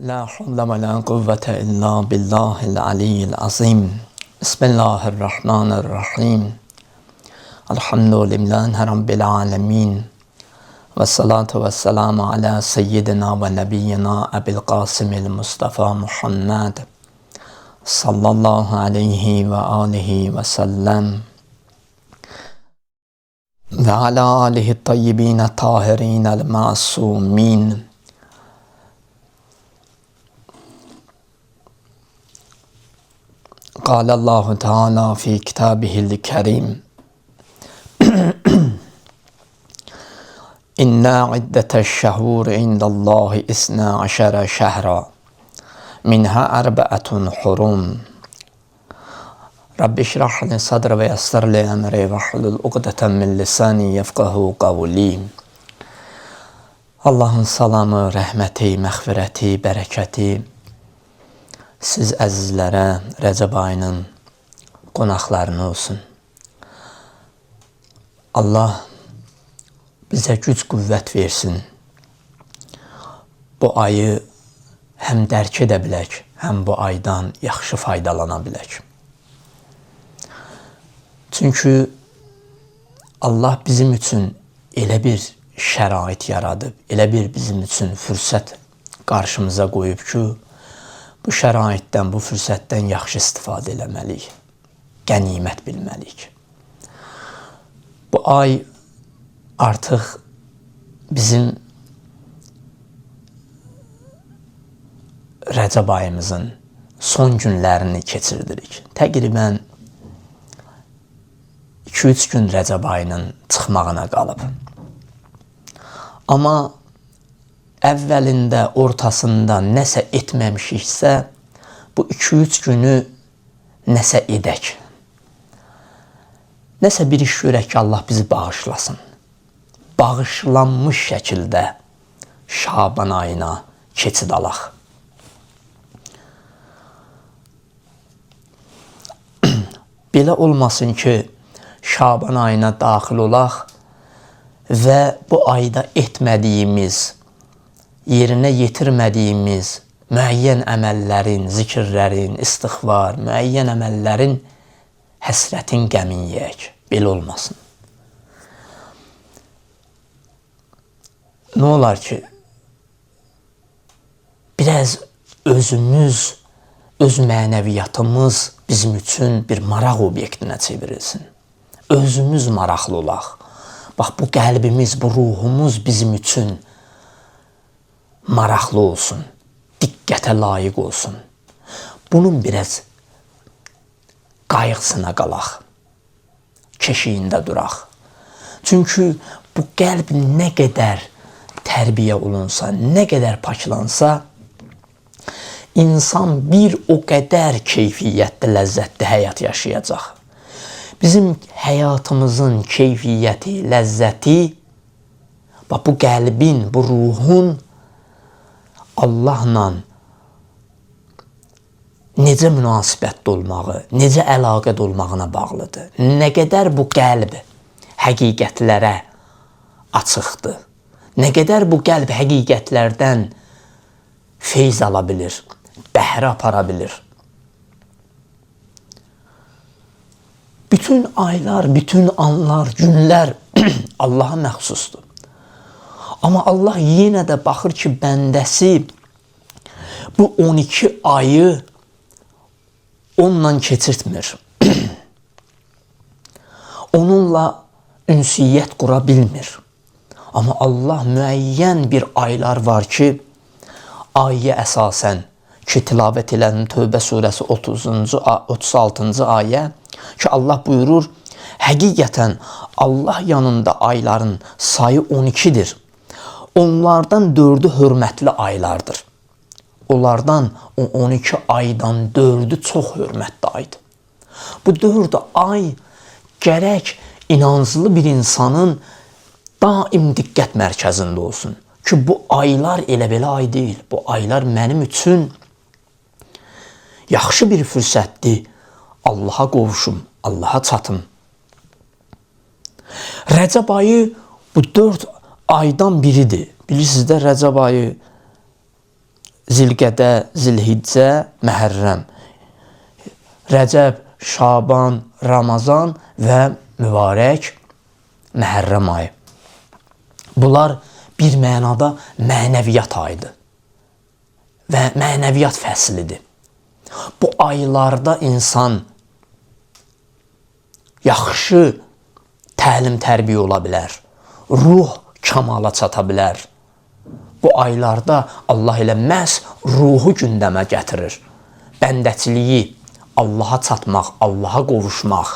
La havle ve la kuvvete illa billahil aliyyil azim. Bismillahirrahmanirrahim. Elhamdülillahi Rabbil alemin. Ve salatu ve selamu ala seyyidina ve nebiyyina Ebil Qasimil Mustafa Muhammed sallallahu aleyhi ve alihi ve sellem ve ala alihi tayyibine tahirinel masumin. قال الله تعالى في كتابه الكريم إن عدة الشهور عند الله 12 شهرا منها 4 حرم رب اشرح لي صدري ويسر لي أمري واحلل عقدة من لساني يفقهوا قولي. Allahın salamı, rəhməti, məğfirəti, bərəkəti siz əzizlərə, Rəcəb ayının qonaqlarına olsun. Allah bizə güc qüvvət versin. Bu ayı həm dərk edə bilək, həm bu aydan yaxşı faydalana bilək. Çünki Allah bizim üçün elə bir şərait yaradıb, elə bir bizim üçün fürsət qarşımıza qoyub ki, bu şəraitdən, bu fürsətdən yaxşı istifadə eləməliyik, qənimət bilməliyik. Bu ay artıq bizim Rəcəb ayımızın son günlərini keçirdirik. Təqribən 2-3 gün Rəcəb ayının çıxmağına qalıb. Amma əvvəlində, ortasında nəsə etməmişiksə, bu 2-3 günü nəsə edək. Nəsə bir iş görək ki, Allah bizi bağışlasın. Bağışlanmış şəkildə Şaban ayına keçid alaq. Belə olmasın ki, Şaban ayına daxil olaq və bu ayda etmədiyimiz, yerinə yetirmədiyimiz müəyyən əməllərin, zikirlərin, istiğfar, müəyyən əməllərin həsrətin qəmin yeyək. Belə olmasın. Nə olar ki, biraz özümüz, öz mənəviyyatımız bizim üçün bir maraq obyektinə çevrilsin. Özümüz maraqlı olaq. Bax, bu qəlbimiz, bu ruhumuz bizim üçün maraqlı olsun, diqqətə layiq olsun. Bunun biraz qayğısına qalaq, keşiyində duraq. Çünki bu qəlb nə qədər tərbiyə olunsa, nə qədər paklansa, insan bir o qədər keyfiyyətli, ləzzətli həyat yaşayacaq. Bizim həyatımızın keyfiyyəti, ləzzəti, bax, bu qəlbin, bu ruhun Allahla necə münasibətdə olmağı, necə əlaqədə olmağına bağlıdır. Nə qədər bu qəlb həqiqətlərə açıqdır, nə qədər bu qəlb həqiqətlərdən feyz ala bilir, bəhrə apara bilir. Bütün aylar, bütün anlar, günlər Allaha məxsusdur. Amma Allah yenə də baxır ki, bəndəsi bu 12 ayı onunla keçirtmir. Onunla ünsiyyət qura bilmir. Amma Allah müəyyən bir aylar var ki, ayə əsasən ki, tilavət elədim Tövbə surəsi 36-cı ayə ki, Allah buyurur, həqiqətən Allah yanında ayların sayı 12-dir. Onlardan 4-ü hörmətli aylardır. Onlardan o 12 aydan 4-ü çox hörmətli aydır. Bu 4 ay gərək inanclı bir insanın daim diqqət mərkəzində olsun. Ki, bu aylar elə belə ay deyil. Bu aylar mənim üçün yaxşı bir fürsətdir. Allaha qovuşum, Allaha çatım. Rəcəb ayı bu 4 aydan biridir. Bilirsiniz də, Rəcəb ayı Zilqədə, Zilhiccə, Məhərrəm. Rəcəb, Şaban, Ramazan və mübarək Məhərrəm ayı. Bunlar bir mənada mənəviyyat ayıdır və mənəviyyat fəslidir. Bu aylarda insan yaxşı təlim tərbiyə ola bilər, ruh kamala çata bilər. Bu aylarda Allah elə məhz ruhu gündəmə gətirir. Bəndəçiliyi, Allaha çatmaq, Allaha qovuşmaq.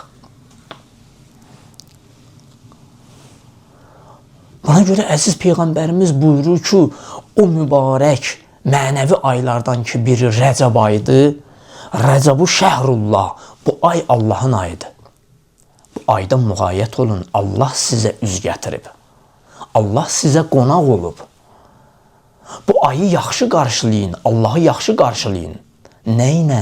Buna görə əziz Peyğəmbərimiz buyurur ki, o mübarək mənəvi aylardan ki, biri Rəcəb ayıdır. Rəcəbu şəhrullah, bu ay Allahın ayıdır. Bu ayda müğayət olun, Allah sizə üz gətirib. Allah sizə qonaq olub. Bu ayı yaxşı qarşılayın, Allahı yaxşı qarşılayın. Nə ilə?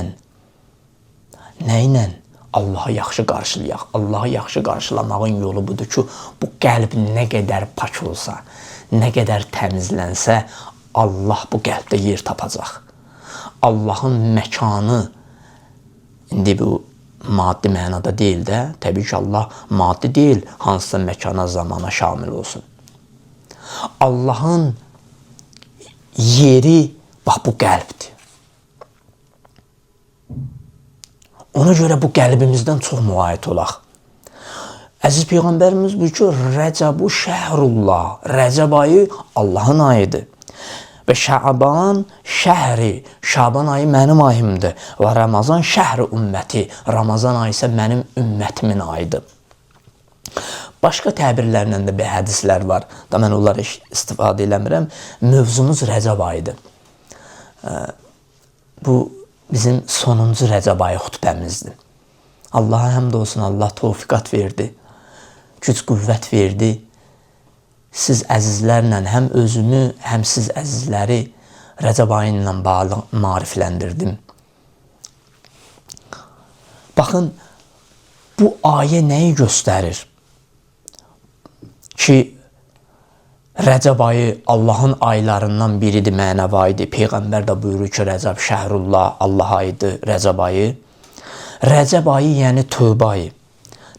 Nə ilə Allahı yaxşı qarşılayaq? Allahı yaxşı qarşılamağın yolu budur ki, bu qəlb nə qədər pak olsa, nə qədər təmizlənsə, Allah bu qəlbdə yer tapacaq. Allahın məkanı, indi bu maddi mənada deyil də, təbii ki, Allah maddi deyil, hansısa məkana, zamana şamil olsun. Allahın yeri, bax bu qəlbdir. Ona görə bu qəlbimizdən çox müğayət olaq. Əziz Peyğəmbərimiz buyurur ki, Rəcəbu şəhrullah, Rəcəb ayı Allahın ayıdır. Və Şaban şəhri, Şaban ayı mənim ayımdır. Və Ramazan şəhri ümməti, Ramazan ayı isə mənim ümmətimin ayıdır. Başqa təbirlərlə də bir hədislər var. Da mən onları istifadə eləmirəm. Mövzumuz Rəcəb ayıdır. Bu bizim sonuncu Rəcəb ayı xutbəmizdir. Allaha həmd olsun, Allah tövfiqat verdi, güc qüvvət verdi. Siz əzizlərlə həm özümü, həm siz əzizləri Rəcəb ayı ilə bağlı maarifləndirdim. Baxın, bu ayə nəyi göstərir? Ki, Rəcəb ayı Allahın aylarından biridir, mənəvi ayıdır. Peyğəmbər də buyurur ki, Rəcəb şəhrullah, Allah ayıdır, Rəcəb ayı. Rəcəb ayı yəni tövbə ayı,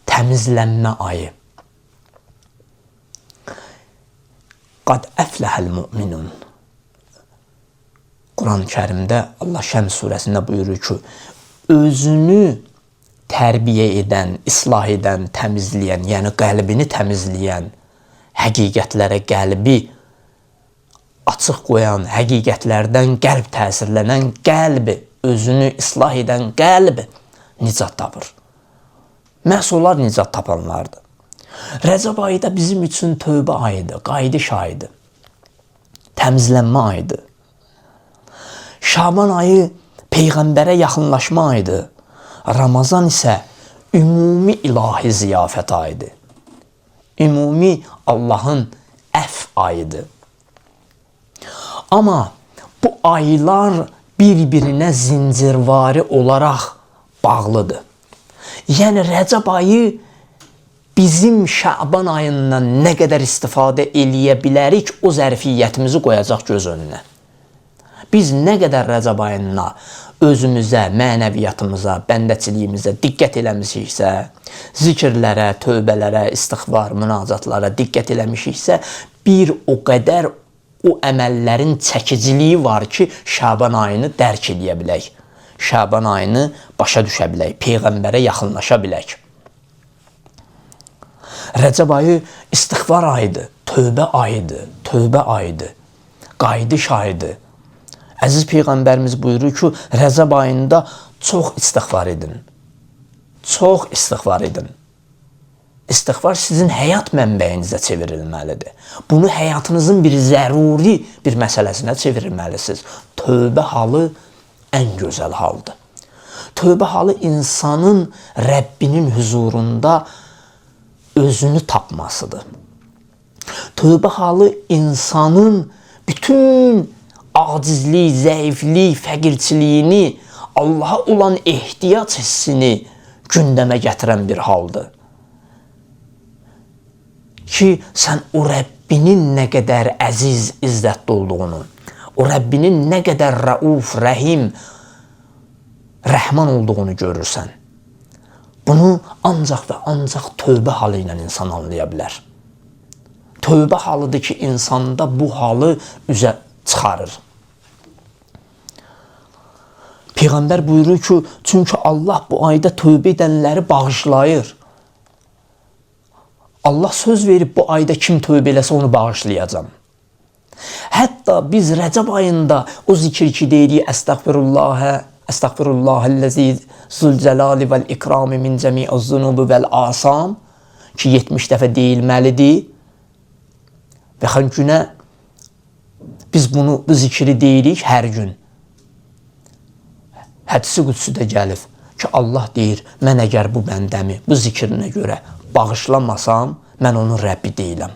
təmizlənmə ayı. Qad əfləhəl müminun. Quran-ı Kərimdə Allah Şəms surəsində buyurur ki, özünü tərbiyə edən, islah edən, təmizləyən, yəni qəlbini təmizləyən, həqiqətlərə qəlbi açıq qoyan, həqiqətlərdən qəlb təsirlənən qəlb, özünü islah edən qəlb nicat tapır. Məhz onlar nicat tapanlardır. Rəcəb ayı da bizim üçün tövbə ayıdır, qayıdış ayıdır, təmizlənmə ayıdır. Şaban ayı Peyğəmbərə yaxınlaşma ayıdır. Ramazan isə ümumi ilahi ziyafət ayıdır. Ümumi Allahın əf ayıdır. Amma bu aylar bir-birinə zincirvari olaraq bağlıdır. Yəni Rəcəb ayı bizim Şaban ayından nə qədər istifadə eləyə bilərik, o zərfiyyətimizi qoyacaq göz önünə. Biz nə qədər Rəcəb ayına özümüzə, mənəviyyatımıza, bəndəçiliyimizə diqqət eləmişiksə, zikirlərə, tövbələrə, istiğfar, münacatlara diqqət eləmişiksə, bir o qədər o əməllərin çəkiciliyi var ki, Şaban ayını dərk eləyə bilək. Şaban ayını başa düşə bilək, Peyğəmbərə yaxınlaşa bilək. Rəcəb ayı istiğfar ayıdır, tövbə ayıdır, tövbə ayıdır, qayıdış ayıdır. Əziz Peyğəmbərimiz buyurur ki, Rəcəb ayında çox istiğfar edin. Çox istiğfar edin. İstiğfar sizin həyat mənbəyinizə çevrilməlidir. Bunu həyatınızın bir zəruri bir məsələsinə çevirməlisiniz. Tövbə halı ən gözəl haldır. Tövbə halı insanın Rəbbinin huzurunda özünü tapmasıdır. Tövbə halı insanın bütün acizlik, zəiflik, fəqirçiliyini, Allaha olan ehtiyac hissini gündəmə gətirən bir haldır. Ki, sən o Rəbbinin nə qədər əziz, izzətli olduğunu, O Rəbbinin nə qədər rəuf, rəhim, rəhman olduğunu görürsən. Bunu ancaq və ancaq tövbə halı ilə insan anlaya bilər. Tövbə halıdır ki, insanda bu halı üzə çıxarır. Peyğəmbər buyurur ki, çünki Allah bu ayda tövbə edənləri bağışlayır. Allah söz verib bu ayda kim tövbə eləsə onu bağışlayacam. Hətta biz Rəcəb ayında o zikir ki deyirik, Əstəğfirullahə, Əstəğfirullahəl-ləzi zülcəlali vəl-ikrami min cəmi'əz-zunubi vəl-asam ki 70 dəfə deyilməlidir. Və xan günə biz bunu, bu zikri deyirik hər gün. Hədisi qüdsüdə də gəlib ki, Allah deyir, mən əgər bu bəndəmi bu zikrinə görə bağışlamasam, mən onun Rəbbi deyiləm.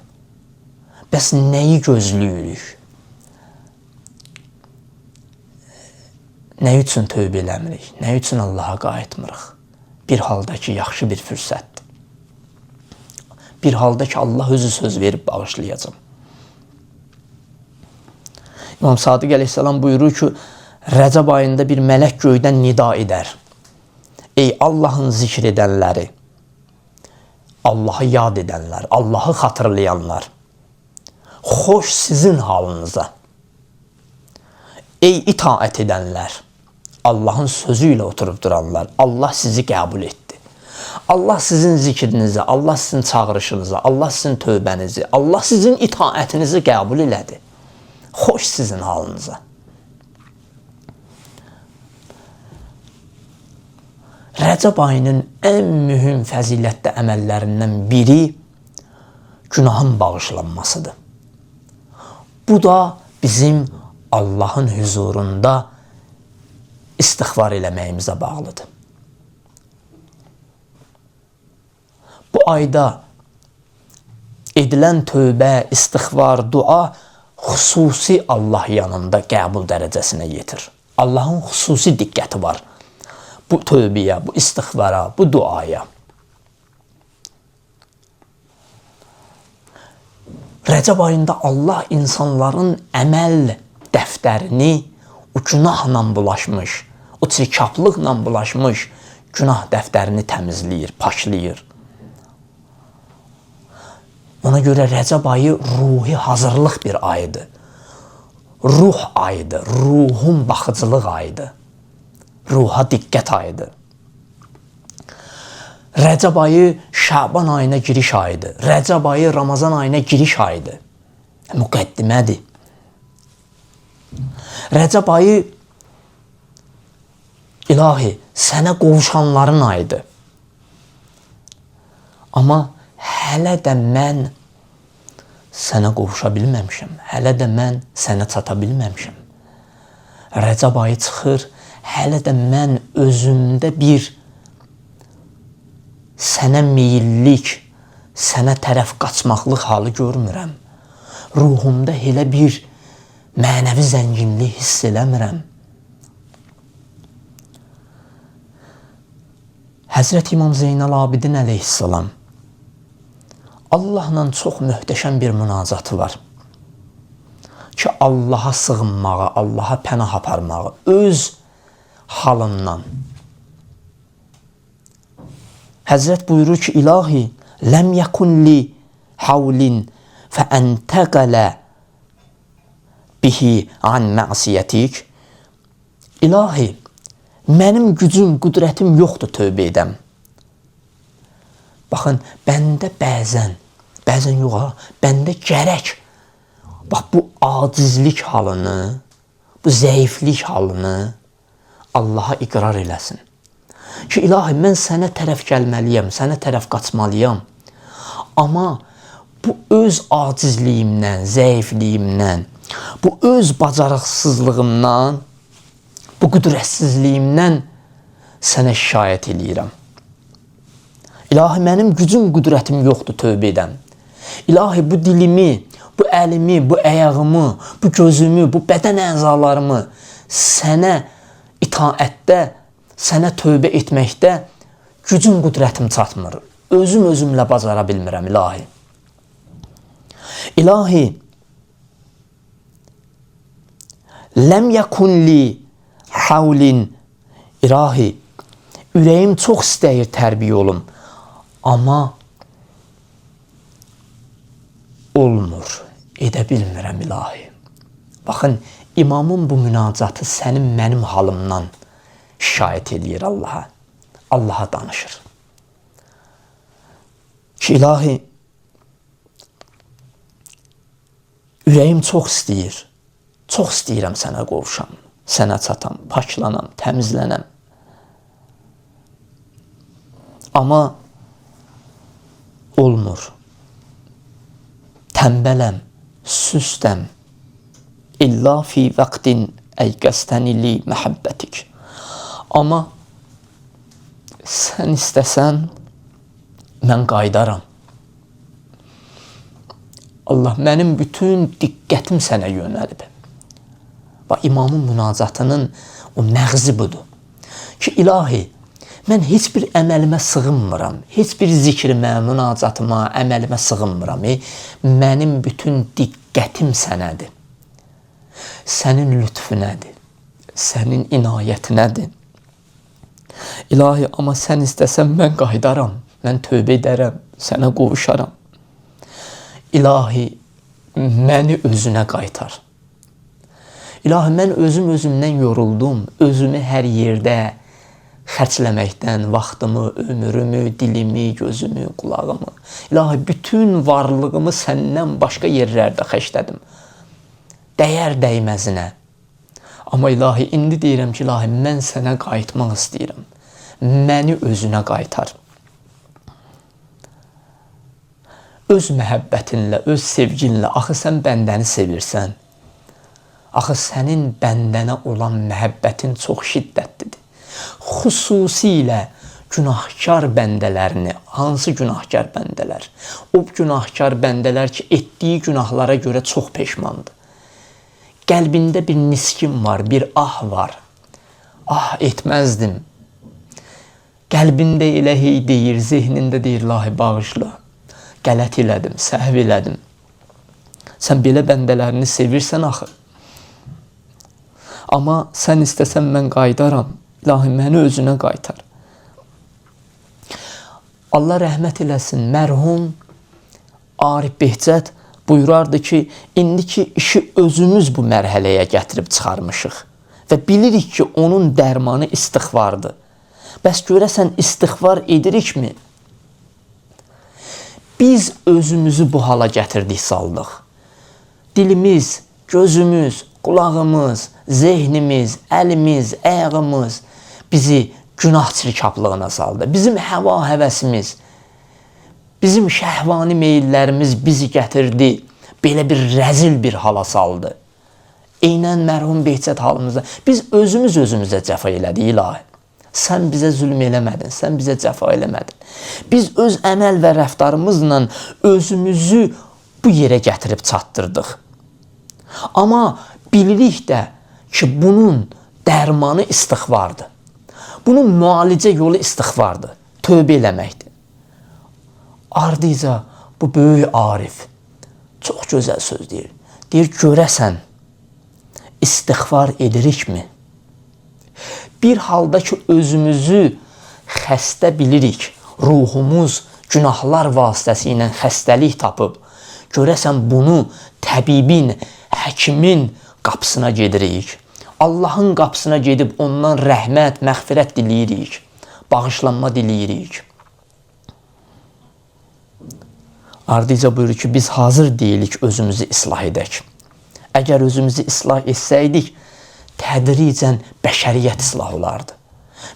Bəs nəyi gözləyirik? Nə üçün tövbə eləmirik? Nə üçün Allaha qayıtmırıq? Bir halda ki, yaxşı bir fürsətdir. Bir halda ki, Allah özü söz verib bağışlayacam. İmam Sadiq əleyhissalam buyurur ki, Rəcəb ayında bir mələk göydən nida edər. Ey Allahın zikr edənləri, Allahı yad edənlər, Allahı xatırlayanlar, xoş sizin halınıza. Ey itaət edənlər, Allahın sözü ilə oturub duranlar, Allah sizi qəbul etdi. Allah sizin zikrinizi, Allah sizin çağırışınızı, Allah sizin tövbənizi, Allah sizin itaətinizi qəbul elədi. Xoş sizin halınıza. Rəcəb ayının ən mühüm fəzilətli əməllərindən biri günahın bağışlanmasıdır. Bu da bizim Allahın hüzurunda istiğfar eləməyimizə bağlıdır. Bu ayda edilən tövbə, istiğfar, dua xüsusi Allah yanında qəbul dərəcəsinə yetir. Allahın xüsusi diqqəti var bu tövbəyə, bu istiğfara, bu duaya. Rəcəb ayında Allah insanların əməl dəftərini o günahla bulaşmış, o çirkablıqla bulaşmış günah dəftərini təmizləyir, paklayır. Ona görə Rəcəb ayı ruhi hazırlıq bir ayıdır. Ruh ayıdır, ruhun baxıcılıq ayıdır. Ruha diqqət ayıdır. Rəcəb ayı Şaban ayına giriş ayıdır. Rəcəb ayı Ramazan ayına giriş ayıdır. Müqəddimədir. Rəcəb ayı ilahi sənə qovuşanların ayıdır. Amma hələ də mən sənə qovuşa bilməmişəm. Hələ də mən sənə çata bilməmişəm. Rəcəb ayı çıxır, hələ də mən özümdə bir sənə meyillik, sənə tərəf qaçmaqlıq halı görmürəm. Ruhumda elə bir mənəvi zənginlik hiss eləmirəm. Həzrət İmam Zeynəl Abidin əleyhissalam Allahla çox möhtəşəm bir münacatı var. Ki Allaha sığınmağı, Allaha pənah aparmağı öz halından. Həzrət buyurur ki, İlahi, ləm yəkun li havlin fəəntəqələ bihi an məsiyyətik. İlahi, mənim gücüm, qüdrətim yoxdur tövbə edəm. Baxın, bəndə bəzən yox ha, bəndə gərək. Bax, bu acizlik halını, bu zəiflik halını Allaha iqrar eləsin. Ki, ilahi, mən sənə tərəf gəlməliyəm, sənə tərəf qaçmalıyam. Amma bu öz acizliyimdən, zəifliyimdən, bu öz bacarıqsızlığımdan, bu qüdrətsizliyimdən sənə şikayət eləyirəm. İlahi, mənim gücüm, qüdrətim yoxdur tövbə edəm. İlahi, bu dilimi, bu əlimi, bu ayağımı, bu gözümü, bu bədən əzalarımı sənə itaətdə, sənə tövbə etməkdə gücüm, qüdrətim çatmır. Özüm özümlə bacara bilmirəm, ilahi. İlahi, Ləm yəkun li havlin ilahi. Ürəyim çox istəyir tərbiyə olum. Amma olmur, edə bilmirəm ilahi. Baxın, imamın bu münacatı sənin mənim halımdan şikayət eləyir Allaha. Allaha danışır. Ki ilahi, ürəyim çox istəyir. Çox istəyirəm sənə qovuşam, sənə çatam, paklanam, təmizlənəm. Amma olmur. Tənbələm, süstəm. İlla fi vəqtin əyqəstəni li məhəbbətik. Amma sən istəsən, mən qaydaram. Allah, mənim bütün diqqətim sənə yönəlib. Bax, imamın münacatının o məğzi budur. Ki, ilahi, mən heç bir əməlimə sığınmıram, heç bir zikrimə, münacatıma, əməlimə sığınmıram. Mənim bütün diqqətim sənədir. Sənin lütfünədir, sənin inayətinədir. İlahi, amma sən istəsən mən qaydaram, mən tövbə edərəm, sənə qovuşaram. İlahi, məni özünə qaytar. İlahi, mən özüm özümdən yoruldum, özümü hər yerdə xərcləməkdən, vaxtımı, ömrümü, dilimi, gözümü, qulağımı. İlahi, bütün varlığımı səndən başqa yerlərdə xərclədim. Dəyər dəyməzinə. Amma ilahi, indi deyirəm ki, ilahi, mən sənə qayıtmaq istəyirəm. Məni özünə qaytar. Öz məhəbbətinlə, öz sevginlə, axı sən bəndəni sevirsən. Axı sənin bəndənə olan məhəbbətin çox şiddətlidir. Xüsusilə günahkar bəndələrini, hansı günahkar bəndələr? O günahkar bəndələr ki, etdiyi günahlara görə çox peşmandır. Qəlbində bir niskin var, bir ah var. Ah etməzdim. Qəlbində elə hey deyir, zehnində deyir, ilahi bağışla. Qələt elədim, səhv elədim. Sən belə bəndələrini sevirsən axı. Amma sən istəsən mən qaydaram. İlahi, məni özünə qaytar. Allah rəhmət eləsin, mərhum Arif Behcət buyurardı ki, indiki işi özümüz bu mərhələyə gətirib çıxarmışıq və bilirik ki, onun dərmanı istiğfardır. Bəs görəsən istiğfar edirikmi? Biz özümüzü bu hala gətirdik, saldıq. Dilimiz, gözümüz, qulağımız, zehnimiz, əlimiz, ayağımız bizi günah çirkablığına saldı. Bizim həva həvəsimiz, bizim şəhvani meyillərimiz bizi gətirdi, belə bir rəzil bir hala saldı. Eynən mərhum Behcət halımızda. Biz özümüz özümüzə cəfa elədik, ilahi. Sən bizə zülm eləmədin, sən bizə cəfa eləmədin. Biz öz əməl və rəftarımızla özümüzü bu yerə gətirib çatdırdıq. Amma bilirik də ki, bunun dərmanı istiğfardır. Bunun müalicə yolu istiğfardır, tövbə eləməkdir. Ardıca bu böyük arif çox gözəl söz deyir. Deyir, görəsən, istiğfar edirikmi? Bir halda ki, özümüzü xəstə bilirik, ruhumuz günahlar vasitəsilə xəstəlik tapıb, görəsən bunu təbibin, həkimin qapısına gedirik. Allahın qapısına gedib ondan rəhmət, məğfirət diləyirik, bağışlanma diləyirik. Ardıca buyurur ki, biz hazır deyilik özümüzü islah edək. Əgər özümüzü islah etsəydik, tədricən bəşəriyyət islah olardı.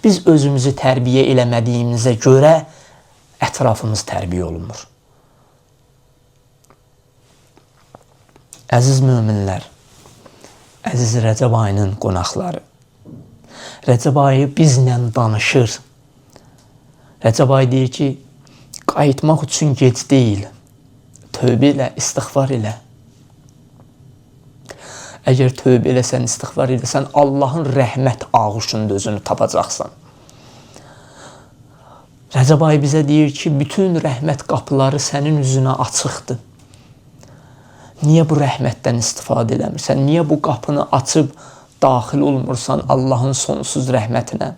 Biz özümüzü tərbiyə eləmədiyimizə görə ətrafımız tərbiyə olunmur. Əziz möminlər, əziz Rəcəb ayının qonaqları, Rəcəb ayı bizlə danışır. Rəcəb ayı deyir ki, qayıtmaq üçün gec deyil. Tövbə elə, istiğfar elə. Əgər tövbə eləsən, istiğfar eləsən, Allahın rəhmət ağuşunda özünü tapacaqsan. Rəcəb ayı bizə deyir ki, bütün rəhmət qapıları sənin üzünə açıqdır. Niyə bu rəhmətdən istifadə eləmirsən? Niyə bu qapını açıb daxil olmursan Allahın sonsuz rəhmətinə?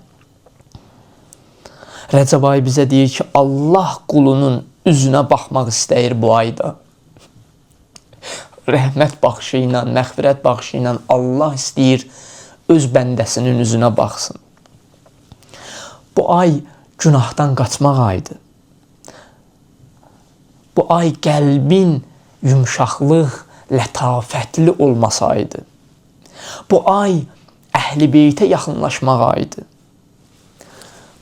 Rəcəb ayı bizə deyir ki, Allah qulunun üzünə baxmaq istəyir bu ayda. Rəhmət baxışı ilə, məğfirət baxışı ilə Allah istəyir öz bəndəsinin üzünə baxsın. Bu ay günahdan qaçmaq ayıdır. Bu ay qəlbin yumşaqlıq, lətafətli olması ayıdır. Bu ay Əhl-i Beytə yaxınlaşmaq ayıdır.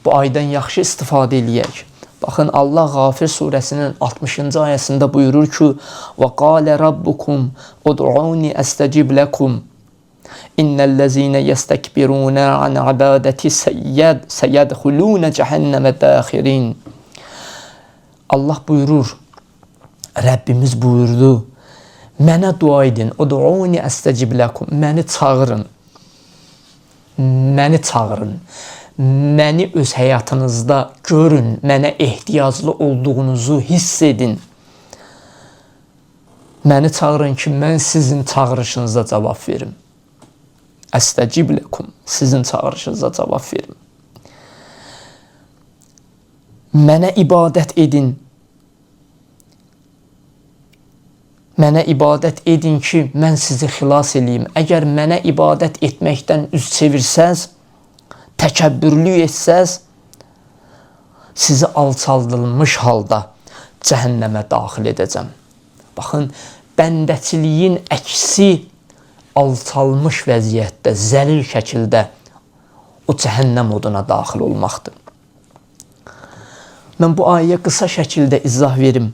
Bu aydan yaxşı istifadə eləyək. Baxın, Allah Ğafir surəsinin 60-cı ayəsində buyurur ki: "Və qalə rabbukum ud'uni əstəcib lekum. İnnellezîne yestekbirûne an ibadeti seyedhulûne cehenneme dâxirin." Allah buyurur, Rəbbimiz buyurdu, mənə dua edin, ud'uni əstəcib lekum, məni çağırın. Məni çağırın. Məni öz həyatınızda görün, mənə ehtiyaclı olduğunuzu hiss edin. Məni çağırın ki, mən sizin çağırışınıza cavab verim. Əstəcib lekum, sizin çağırışınıza cavab verim. Mənə ibadət edin. Mənə ibadət edin ki, mən sizi xilas eləyim. Əgər mənə ibadət etməkdən üz çevirsəz, təkəbbürlük etsəz, sizi alçaldılmış halda cəhənnəmə daxil edəcəm. Baxın, bəndəçiliyin əksi alçalmış vəziyyətdə, zəlil şəkildə o cəhənnəm oduna daxil olmaqdır. Mən bu ayəyə qısa şəkildə izah verim.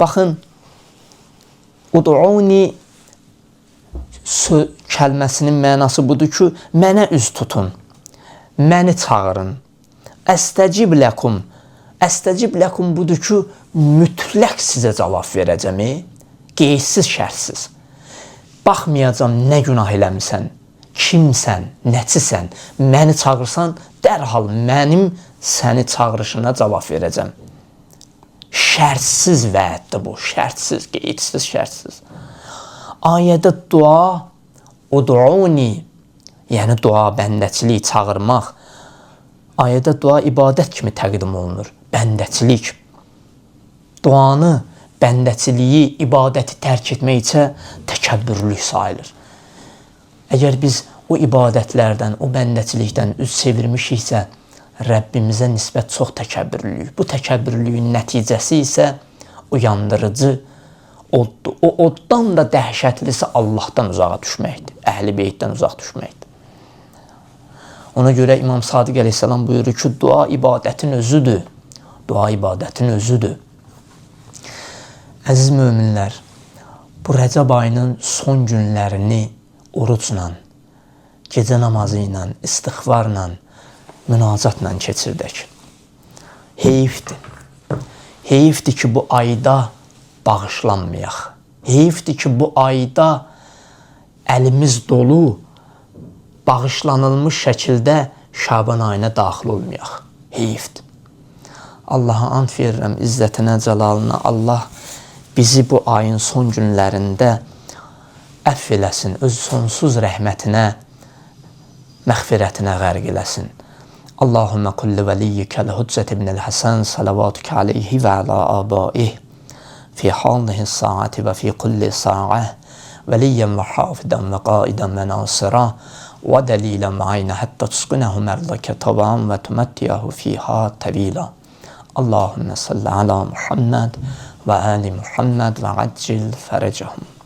Baxın, ud'uni kəlməsinin mənası budur ki, mənə üz tutun. Məni çağırın. Əstəcib ləkum. Əstəcib ləkum budur ki, mütləq sizə cavab verəcəm. Qeydsiz, şərtsiz. Baxmayacam nə günah eləmisən, kimsən, nəçisən. Məni çağırsan, dərhal mənim səni çağırışına cavab verəcəm. Şərtsiz vəddir bu. Şərtsiz, qeydsiz, şərtsiz. Ayədə dua, ud'uni, yəni dua, bəndəçilik, çağırmaq. Ayədə dua ibadət kimi təqdim olunur. Bəndəçilik. Duanı, bəndəçiliyi, ibadəti tərk etmək isə təkəbbürlük sayılır. Əgər biz o ibadətlərdən, o bəndəçilikdən üz çevirmişiksə, Rəbbimizə nisbət çox təkəbbürlüyük. Bu təkəbbürlüyün nəticəsi isə o yandırıcı oddur. O oddan da dəhşətlisi Allahdan uzağa düşməkdir. Əhl-i Beytdən uzaq düşməkdir. Ona görə İmam Sadiq əleyhissalam buyurur ki, dua ibadətin özüdür. Dua ibadətin özüdür. Əziz möminlər, bu Rəcəb ayının son günlərini orucla, gecə namazı ilə, istiğfarla, münacatla keçirdək. Heyifdir. Heyifdir ki, bu ayda bağışlanmayaq. Heyifdir ki, bu ayda əlimiz dolu, bağışlanılmış şəkildə Şaban ayına daxil olmayaq. Heyifdir. Allaha ant verirəm, izzətinə, cəlalına. Allah bizi bu ayın son günlərində əfv eləsin, öz sonsuz rəhmətinə, məğfirətinə qərq eləsin. Allahümme kulli veliyyikəl Hüccət ibnül Həsən salavatuke aleyhi və ala abaih fi hâzihi saati və fi kulli sa'a veliyyen və hafidən və qaidən və nasira və dəlilən və aynə həttə tusqinəhu mərdəkə taban və tüməttiyəhu fiha təvila. Allahümme salli ala Muhammed və ali Muhammed və accil fərəcəhum.